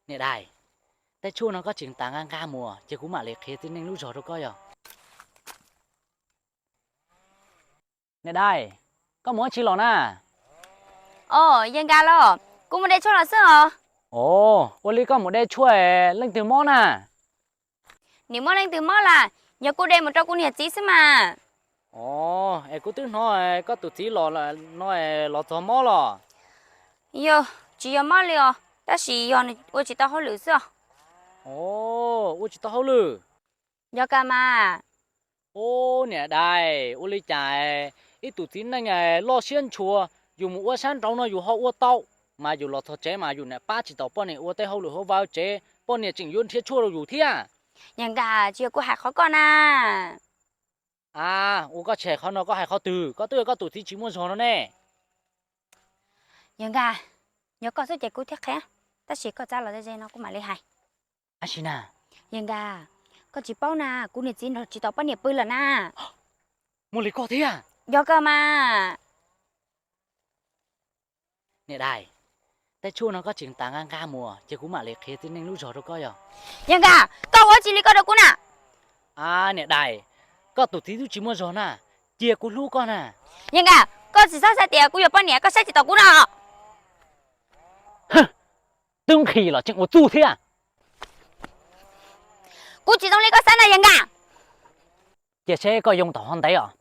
Niam dais, tej tshuaj no koj tseem tas nqa nqa mus ces kuv mam li qhia txiv neej lub zog rau koj yog. Niam dais, koj mus ua tsi los na? Os, yawg Nkaj los, kuv mus de tshuaj los xwb os. Os, ua li koj mus de tshuaj es leej twg mob na? Nim muaj leej twg mob las, yog kuv de mus rau kuv niam txiv xwb mas. Os, es kuv twb hnov koj tus txiv los no los txog mob los? Yog, tsis yog mob li os, tab sis yog nws ua tsis tau hauj lwm xwb os. Os, ua tsis tau hauj lwm? Yog kawg mas. Ub, niam dais, ua li cas ib tus txiv neej loj siab ntshua, yus mus ua sab nraud no yus ho ua tau, mas yus los txog tsev mas yus niam pab tsis tau poj niam ua tej hauj lwm hauv vaj tsev, poj niam tseem yuav nrhiav tshuaj rau yus thiab. Yawg Nkaj, tsis yog kuv hais qhov koj na. A, ua koj tsis hais qhov no koj hais qhov twg? Koj twb yog koj tus txiv tsis muaj zog no ne. Yawg Nkaj, yog koj xwb ces kuv thiaj qhia, tab sis koj txav los ze ze no kuv mam li hais. Ab sim na. Yawg Nkaj, koj tsis paub na, kuv niam txiv nrog tsis tau poj niam pw lawm na. Muaj li koj thiab? Yog kawg mas. Niam dais, tej tshuaj no koj tseem tas nqa nqa mus ces kuv mam li qhia txiv neej lub zog rau koj yog. Yawg Nkaj, koj ua tsis li koj rau kuv na. A, niam dais, koj tus txiv twb tsis muaj zog na, cia kuv hlub koj na. Yawg Nkaj, koj tsis xav xav tias kuv yuav poj niam koj saib tsis taus kuv no. Twb nqhis los tseem ua txuj thiab. Kuv tsis zoo li koj xav na Yawg Nkaj. Cia seb koj yoo tom hov ntev os.